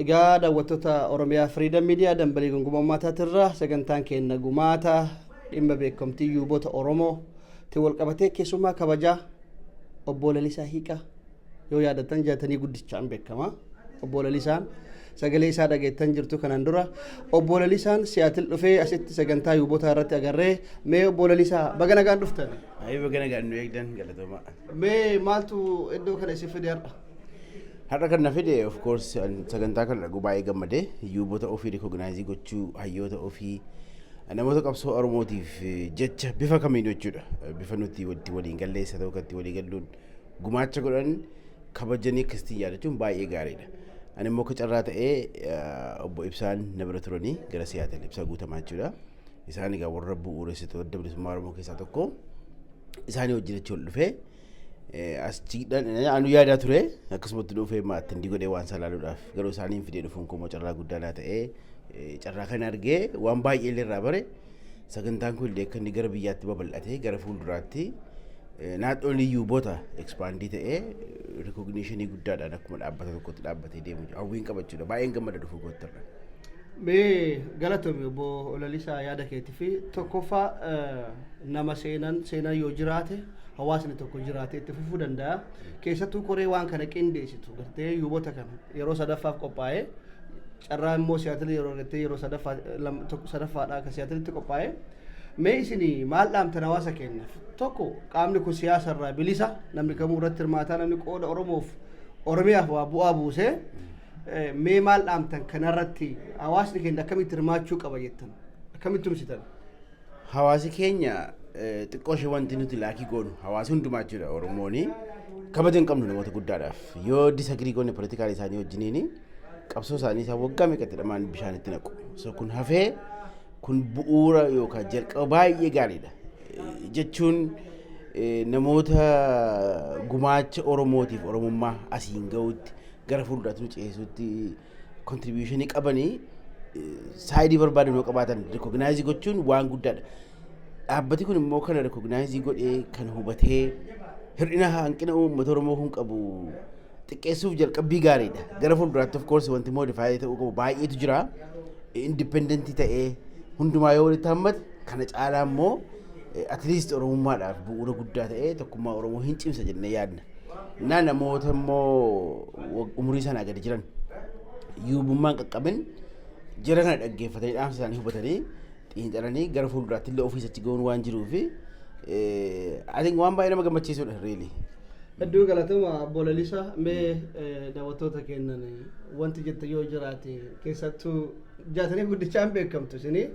Egaa daawwattoota Oromiyaa Freedom Media, dambalii gunguma uummataatirra sagantaan keenya gumaata dhimma beekamtii yuubota Oromoo itti wal qabatee keessummaa kabajaa Obbo Lalisaa Hiiqaa, yoo yaadattan Jaatanii Guddichaan beekama. Obbo Lalisaan sagalee isaa dhageettan jirtu kanan dura. Obbo Lalisaan Siyaatil dhufee asitti sagantaa yuubotaa irratti agarree. Mee Obbo Lalisaa, baga nagaan dhuftan. Ayi, baga nagaan nu eegdan, galatooma. Mee maaltu iddoo kana isin fide har'a? Har'a kan na fide, of course, sagantaa kana dhaguu baay'ee gammadee. Yuubota ofii recognize gochuu, hayyoota ofii, namoota qabsoo Oromootiif jecha bifa kamiin jechuudha. Bifa nuti itti waliin galleessa ta'u kan itti walii galluun gumaacha godhan kabajanii akkasitti yaadachuun baay'ee gaariidha. Ani immoo akka carraa ta'ee Obbo Ibsaan na bira turanii gara Siyaatil, Ibsaa Guutamaa jechuudha. Isaan egaa warra bu'uuressitoota Adda Bilisummaa Oromoo keessaa tokko. Isaanii wajjin achi ol dhufee as anu yaadaa ture, akkasumatti dhufee attend godhee waan isaa ilaaluudhaaf. Garuu isaaniin fidee dhufuun kun carraa guddaa naa ta'ee, carraa kana argee waan baay'ee illee irraa bare. Sagantaan kun illee akka inni gara biyyaatti babal'atee gara fuulduraatti not only yuubota expand ta'ee recognition guddaadhaan akkuma dhaabbata tokkotti dhaabbatee deemu hawwiin qabachuudha. Baay'een gammada dhufuu kootti. Mee galatoomi, Obbo Lalisaa, yaada keetii fi tokkoffaa nama seenan seenan yoo jiraate hawaasni tokko jiraate itti fufuu danda'a. Keessattuu koree waan kana qindeessitu gartee yuubota kana yeroo sadaffaaf qophaa'ee, carraa immoo Siyaatil yeroo gartee yeroo sadaffaa sadaffaadha akka Siyaatilitti qophaa'e. Mee isin maal dhaamtan hawaasa keenyaaf? Tokko, qaamni kun siyaasa irraa bilisa, namni kamuu irratti hirmaataa, namni qooda Oromoof Oromiyaaf waa bu'aa buusee. Mee maal dhaamtan kanarratti? Hawaasni keenya akkamitti hirmaachuu qaba jettan? Akkamitti tumsitan? Hawaasi keenya xiqqoo ishee wanti nuti lack goonu, hawaasi hundumaa jechuudha, Oromooni kabaja hin qabnu namoota guddaadhaaf. Yoo disagree goone political isaanii wajjiniini, qabsoo isaanii isaan waggaa meeqatti dhamaan bishaan itti naqu. So kun hafee kun bu'uura yookaan jalqaba baay'ee gaariidha. Jechuun namoota gumaacha Oromootiif Oromummaa asiin ga'utti, gara fuulduraatti nu ceesisutti contribution qabanii, side barbaadan yoo qabaatan recognize gochuun waan guddaadha. Dhaabbati kun immoo kana recognize godhee, kan hubatee hir'ina hanqina uummata Oromoo kun qabu xiqqeessuuf jalqabbii gaariidha. Gara fuulduraatti, of course, wanti modify ta'uu qabu baay'eetu jira. Independent ta'ee hundumaa yoo walitti hammate, kana caalaa immoo at least Oromummaadhaaf bu'uura guddaa ta'ee tokkummaa Oromoo hin cimsa jennee yaadna. Innaa namoota immoo umurii sanaa gadi jiran, yuubummaan qaqqabin, jara kana dhaggeeffatanii, dhaamsa isaanii hubatanii, xiinxalanii gara fuulduraatti illee ofiis achi ga'uun waan jiruufi I think waan baay'ee nama gammachiisudha, really. Hedduu galatuma, Obbo Lalisaa. Mee daawwattoota kennan wanti jette yoo jiraate, keessattuu Jaatanii Guddichaan beekamtu isinii,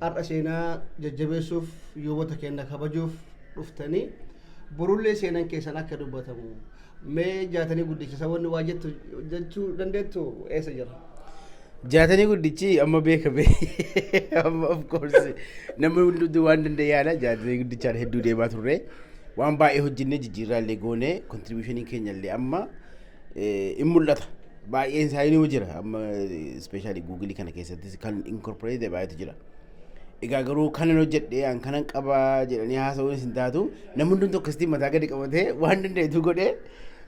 har'a seenaa jajjabeessuuf, yuubota keenya kabajuuf dhuftanii, borullee seenan keessan akka dubbatamu, mee Jaatanii Guddicha saboonni waa jettu jechuu dandeettu eessa jira? Jaatanii Guddichi amma beekame. Amma, of course, namni hundumtuu waan danda'e yaala. Jaatanii Guddichaan hedduu deemaa turre, waan baay'ee hojjennee, jijjiirraa illee goone, contribution keenya illee amma in mul'ata. Baay'een isaa ni jira amma, especially Google kana keessattis kan incorporate baay'eetu jira. Egaa garuu kanan hojjedhee an kanan qabaa jedhanii haasa'uun isin taatu, namni hundumtuu akkasitti mataa gadi qabatee waan danda'etu godhee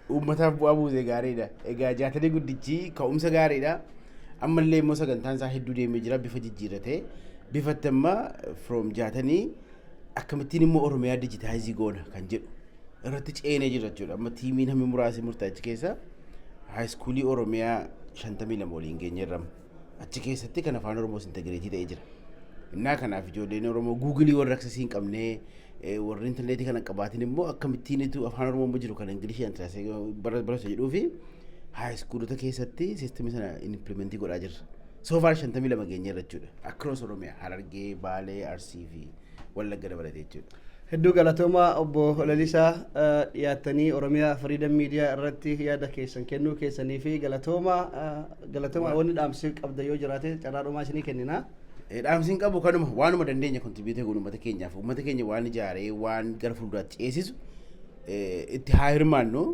uummataaf bu'aa buuse gaariidha. Egaa Jaatanii Guddichi ka'umsa gaariidha. Ammallee immoo sagantaan isaa hedduu deemee jira, bifa jijjiirratee bifatti amma from Jaatanii akkamittiin immoo Oromiyaa digitize goona kan jedhu irratti ceenee jira jechuudha. Amma teamiin hammi muraasni murtaachi keessa high school Oromiyaa 52 waliin geenyeerra. Achi keessatti kan Afaan Oromoos integrate ta'ee jira. Innaa kanaaf ijoolleen Oromoo Google warra access hin qabne, warri intarneetii kana qabaatin immoo akkamittiinitu Afaan Oromoo jiru kan Ingilishii barata jedhuu fi high schoolota keessatti system sana implement godhaa jirra. So far 52 geenyeerra jechuudha. Across Oromiyaa, Harargee, Baalee, Arsii fi Wallagga dabalatee jechuudha. Hedduu galatoomaa, Obbo Lalisaa, dhiyaattanii Oromiyaa Freedom Media irratti yaada keessan kennuu keessanii fi galatoomaa, galatoomaa. Wanni dhaamsi qabda yoo jiraate carraa dhumaa isinii kennina. Dhaamsiin qabu kanuma, waanuma dandeenya contribute goonu uummata keenyaaf, uummata keenya waan ijaaree waan gara fuulduraatti ceesisu itti haa hirmaannu.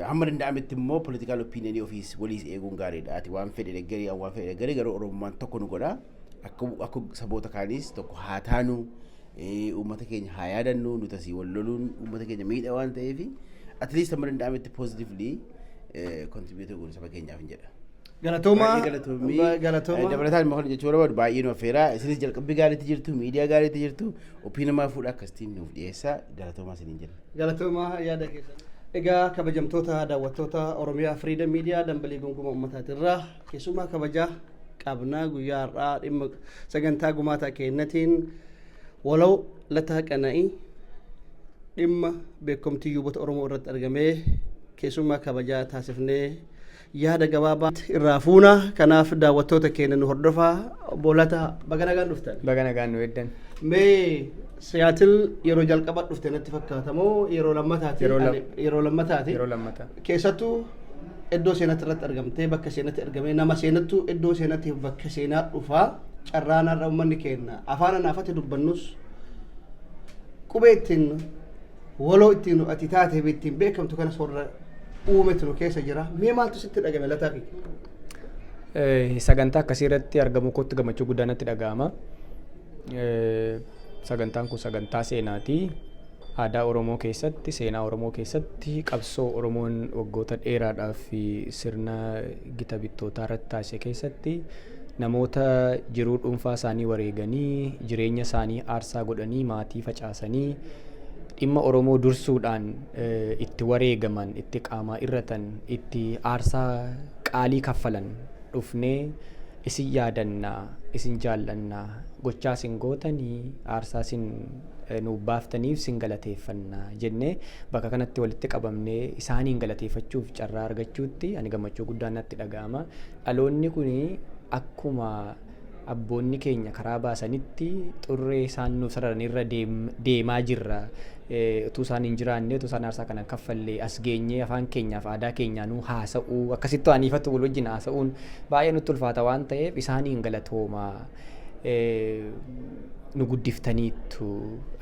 Hamma danda'ametti immoo political opinion ofiis waliis eeguun gaariidha. Ati waan fedhe deeggarii, waan fedhe deeggarii, garuu Oromummaan tokko nu godha. Akka saboota kaaniis tokko haa taanu, uummata keenya haa yaadannu. Nuti asii wal loluun uummata keenya miidha waan ta'eef, at least hamma danda'ametti positively contribute goonu saba keenyaaf hin jedha. Galatooma. Baay'ee galatoomii. Galatooma. Dabalataan immoo kan jechuu barbaadu, baay'ee nu affeeraa. Isinis jalqabbii gaariitti jirtu, miidiyaa gaariitti jirtu, oppii namaa fuudha akkasitiin nuuf dhiyeessaa. Galatoomaa isiniin jenna. Galatooma yaada keessan. Egaa kabajamtoota daawwattoota Oromiyaa Freedom Media, dambalii gonkumaa uummataatirraa keessumaa kabajaa qabnaa. Guyyaa har'aa dhimma sagantaa gumaataa kennatiin Waloo Lataa Qana'ii dhimma beekamtii yuubota Oromoo irratti argamee keessummaa kabajaa taasifnee yaada gabaabaa irraa fuuna. Kanaaf daawwattoota keenya nu hordofaa. Obbo Lataa, baga nagaan dhuftan. Baga nagaan nu eeddan. Mee Siyaatil yeroo jalqaba dhufte natti fakkaata moo yeroo lammataati? Yeroo Yeroo lammataati. Yeroo lammataa. Keessattuu iddoo seenatti irratti argamtee, bakka seenatti argamee, nama seenattu iddoo seenatti bakka seenaa dhufaa. Carraan har'a uummanni keenya afaan anaafatti dubbannus qubee ittiin waloo ittiin ati taate ittiin beekamtu kanas warra uumetu nu keessa jira. Mee maaltu sitti dhagame, Lataa kiyya? Sagantaa akkasii irratti argamuu kootti gammachuu guddaa natti dhaga'ama. Sagantaan kun sagantaa seenaati. Aadaa Oromoo keessatti, seenaa Oromoo keessatti, qabsoo Oromoon waggoota dheeraadhaaf sirna gita bittootaa irratti taasise keessatti namoota jiruu dhuunfaa isaanii wareeganii, jireenya isaanii aarsaa godhanii, maatii facaasanii, dhimma Oromoo dursuudhaan itti wareegaman, itti qaamaa irratan, itti aarsaa qaalii kaffalan dhufnee isin yaadannaa, isin jaallannaa, gochaa isin gootanii, aarsaa isin nuuf baaftaniif isin galateeffannaa jennee bakka kanatti walitti qabamnee isaaniin galateeffachuuf carraa argachuutti ani gammachuu guddaan natti dhaga'ama. Dhaloonni kuni akkuma abboonni keenya karaa baasanitti xurree isaan nuuf sararanirra deemaa jirra. Utuu isaan hin jiraanne, utuu isaan aarsaa kana kaffallee as geenyee afaan keenyaaf aadaa keenyaanuu haasa'uu, akkasitti aniifatu wal wajjin haasa'uun baay'ee nutti ulfaata waan ta'eef isaaniin galatoomaa. Nu guddiftaniittu,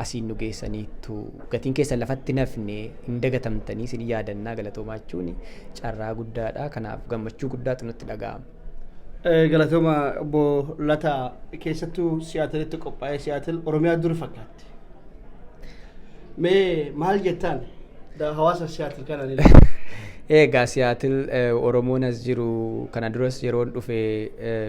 asiin nu geessaniittu, gatiin keessan lafatti nafne, hin dagatamtanii, isin yaadannaa, galatoomaa jechuun carraa guddaadha. Kanaaf gammachuu guddaatu nutti dhaga'ama. Galatooma obbo Lataa. Keessattuu Siyaatilitti qophaa'ee, Siyaatil Oromiyaa duri fakkaatti. Mee maal jettaan hawaasa Siyaatil kanaan illee? Egaa Siyaatil Oromoon as jiru kana duras yeroon dhufe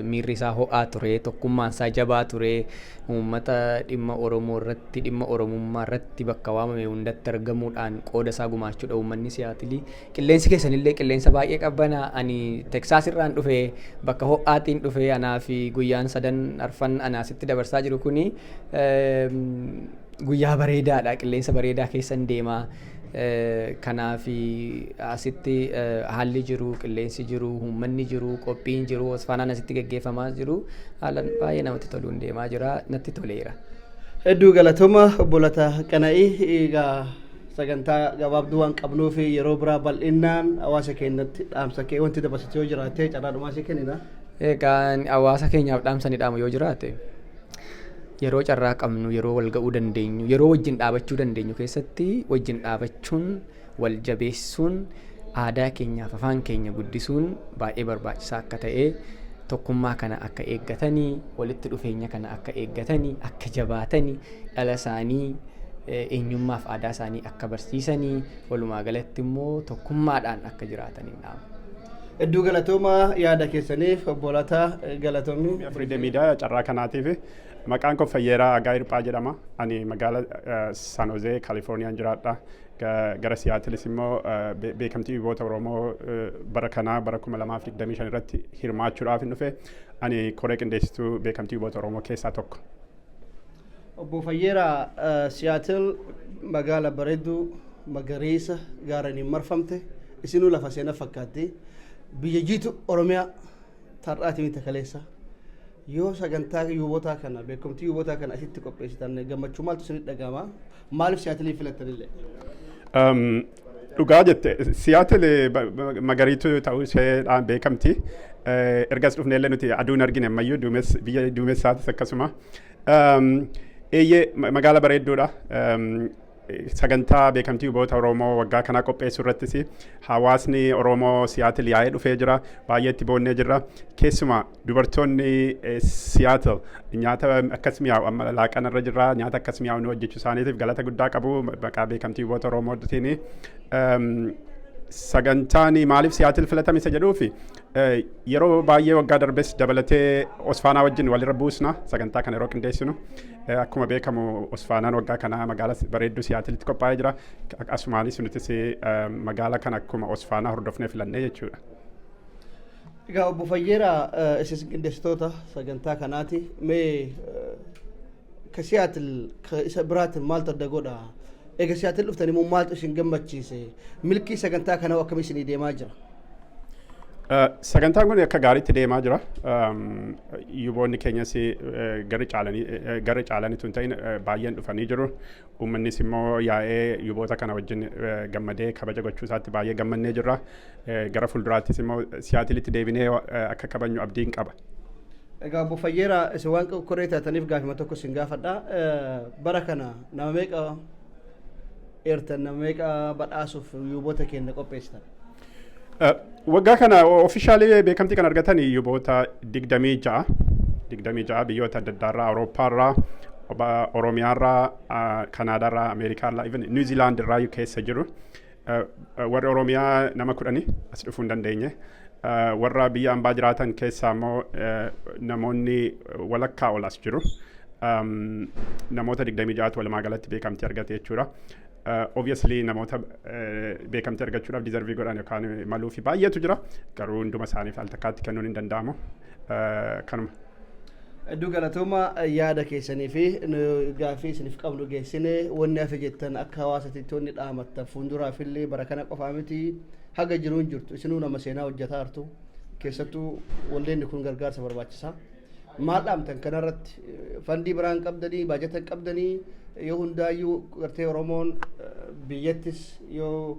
miirri isaa ho'aa ture, tokkummaan isaa jabaa ture, uummata dhimma Oromoo irratti, dhimma Oromummaa irratti bakka waamame hundatti argamuudhaan qooda isaa gumaachuudha uummanni Siyaatilii. Qilleensi keessanillee qilleensa baay'ee qabbanaa. Ani Teksaas irraan dhufe, bakka ho'aatiin dhufe. Anaa fi guyyaan sadan arfan ana asitti dabarsaa jiru kuni guyyaa bareedaadha, qilleensa bareedaa keessan deemaa. Kanaaf asitti haalli jiru, qilleensi jiru, uummanni jiru, qophiin jiru, Osfaanaan asitti geggeeffamaa jiru haala baay'ee namatti toluun deemaa jira, natti toleera. Hedduu galatooma obbo Lataa Qana'ii. Egaa sagantaa gabaabduu waan qabnuuf yeroo biraa bal'inaan hawaasa keenyatti dhaamsa kee wanti dabarsite yoo jiraate carraa dhumaa si kennina. Egaa hawaasa keenyaaf dhaamsa ni dhaamu yoo jiraate, yeroo carraa qabnu, yeroo wal ga'uu dandeenyu, yeroo wajjin dhaabachuu dandeenyu keessatti wajjin dhaabachuun, wal jabeessuun, aadaa keenyaaf afaan keenya guddisuun baay'ee barbaachisaa akka ta'e, tokkummaa kana akka eeggatanii, walitti dhufeenya kana akka eeggatanii, akka jabaatanii, dhala isaanii eenyummaaf aadaa isaanii akka barsiisanii, walumaa galatti immoo tokkummaadhaan akka jiraatanii dhaama. Hedduu galatooma yaada keessaniif, obbo Lataa, galatoomni. Freedom Media carraa kanaatiif. Maqaan koo Fayyeeraa Agaa Hirphaa jedhama. Ani magaala San Jose, Kaalifoorniyaan jiraadha. Gara Siyaatilis immoo beekamtii yuuboota Oromoo bara kanaa bara 2025 irratti hirmaachuudhaaf hin dhufe. Ani koree qindeessituu beekamtii yuuboota Oromoo keessaa tokko. Obbo Fayyeeraa, Siyaatil magaala bareedduu magariisa gaaraniin marfamte, isinuu lafa seenaa fakkaatti. Biyya jiitu Oromiyaa tar'aatii miti kaleessa. Yoo sagantaa yuubotaa kana, beekamtii yuubotaa kana asitti qopheessitan gammachuu maaltu isinitti dhaga'ama? Maaliif Siyaatilii filattanillee? Dhugaa jette, Siyaatil magariituu ta'uu isheedhaan beekamti. Ergas dhufneellee nuti aduun argine ammayyuu biyya duumessaatis akkasuma. Eeyyee, magaala bareedduudha. Sagantaa beekamtii yuuboota Oromoo waggaa kanaa qopheessuu irrattis hawaasni Oromoo Siyaatil yaa'ee dhufee jira. Baay'ee itti boonnee jirra. Keessumaa dubartoonni Siyaatil nyaata akkas mi'aawu, amma laaqana irra jirra. Nyaata akkas mi'aawu nu hojjechuu isaaniitiif galata guddaa qabu maqaa beekamtii yuuboota Oromootiin. Sagantaan maaliif Siyaatil filatame isa jedhuufi, yeroo baay'ee waggaa darbes dabalatee Osfaanaa wajjin walirra buusna sagantaa kana yeroo qindeessinu. Akkuma beekamu Osfaanaan waggaa kana magaala bareedduu Siyaatilitti qophaa'ee jira. Asumaanis nutis magaala kana akkuma Osfaanaa hordofnee filannee jechuudha. Egaa obbo Fayyeeraa, isin qindeessitoota sagantaa kanaati. Mee ka Siyaatil ka isa biraatiin maaltu adda godha? Egaa Siyaatil dhuftan immoo maaltu isin gammachiise? Milkii sagantaa kanaa akkamii isinii deemaa jira? Sagantaan kun akka gaariitti deemaa jira. Yuboonni keenyas garri caalanitu hin ta'in baay'een dhufanii jiru. Uummannis immoo yaa'ee yuboota kana wajjin gammadee kabaja gochuu isaatti baay'ee gammannee jirra. Gara fuulduraattis immoo Siyaatilitti deebinee akka kabajnu abdiin qaba. Egaa obbo Fayyeeraa, isin waan koree taataniif gaafima tokko isin gaafadha. Bara kana nama meeqa eertan, nama meeqa badhaasuuf yuboota keenya qopheessitan? Waggaa kana officially beekamtii kan argatan yuboota 26, 26 biyyoota adda addaarraa, Awurooppaarraa, Oromiyaarraa, Kanaadaarraa, Ameerikaarraa, even New Zealandirraa keessa jiru. Warri Oromiyaa nama 10 as dhufuu hin dandeenye. Warra biyya ambaa jiraatan keessaa immoo namoonni walakkaa ol as jiru. Namoota 26tu walumaa galatti beekamtii argate jechuudha. Obviously namoota beekamtii argachuudhaaf deserve godhan yookaan maluu fi baay'eetu jira. Garuu hunduma isaaniif al takkaatti kennuun hin danda'amu. Kanuma. Hedduu galatooma yaada keessanii fi gaaffii isiniif qabnu geessine. Wanni hafe jettan, akka hawaasatti wanni dhaamattan, fuulduraaf illee bara kana qofaa miti, haga jiruun jirtu isinuu nama seenaa hojjetaa jirtu, keessattuu waldeenni kun gargaarsa barbaachisa. Maal dhaamtan kanarratti? Fund biraan qabdanii, baajata qabdanii, yoo hundaayyuu gartee Oromoon biyyattis yoo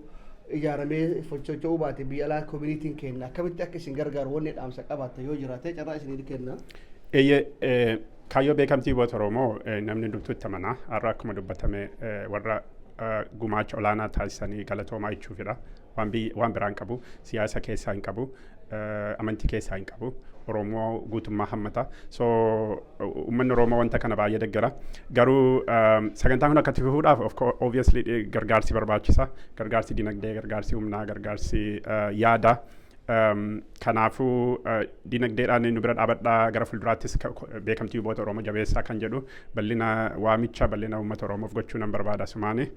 ijaaramee socho'uu baate, biyya alaa communityn kenna akkamitti akka isin gargaaru wanni dhaamsa qabaatte yoo jiraate carraa isinii kenna. Eeyyee, kaayyoo beekamtii yuboota Oromoo namni hundumtuu itti amanaa. Har'a akkuma dubbatame warra gumaacha olaanaa taasisanii galatoomaa jechuufidha. Waan biraan qabu, siyaasa keessaa hin qabu, amantii keessaa hin qabu. Oromoo guutummaa hammata. So uummanni Oromoo wanta kana baay'ee deggera. Garuu sagantaan kun akka itti fufuudhaaf obviously gargaarsi barbaachisa. Gargaarsi dinagdee, gargaarsi humnaa, gargaarsi yaadaa. Kanaafuu dinagdeedhaan nu bira dhaabadhaa, gara fuulduraattis beekamtii yuboota Oromoo jabeessaa kan jedhu bal'ina waamicha bal'ina uummata Oromoof gochuu nan barbaada sumaani.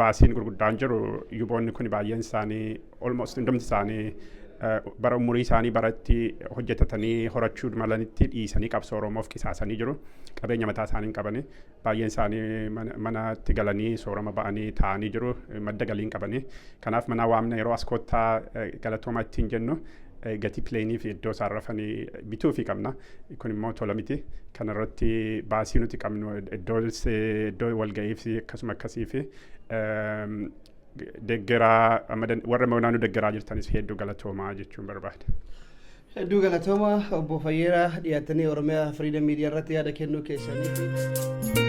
Baasiin gurguddaan jiru, yuboonni kun baay'een isaanii, almost hundumti isaanii, bara umurii isaanii baratti hojjetatanii horachuu malanitti dhiisanii qabsoo Oromoof qisaasanii jiru. Qabeenya mataa isaanii hin qabani. Baay'een isaanii manatti galanii soorama ba'anii taa'anii jiru. Madda galii hin qabani. Kanaaf mana waamna yeroo as koottaa galatooma ittiin jennu gatii plane fi iddoo isaan rafanii bituu fi qabna. Kun immoo tola miti. Kanarratti baasii nuti qabnu iddoo walga'ii fi akkasuma akkasii fi deggeraa warra moonaa nu deggeraa jirtanis hedduu galatoomaa jechuun barbaada. Hedduu galatooma obbo Fayyeeraa, dhiyaatanii Oromiyaa Freedom Media irratti yaada kennuu keessaniif.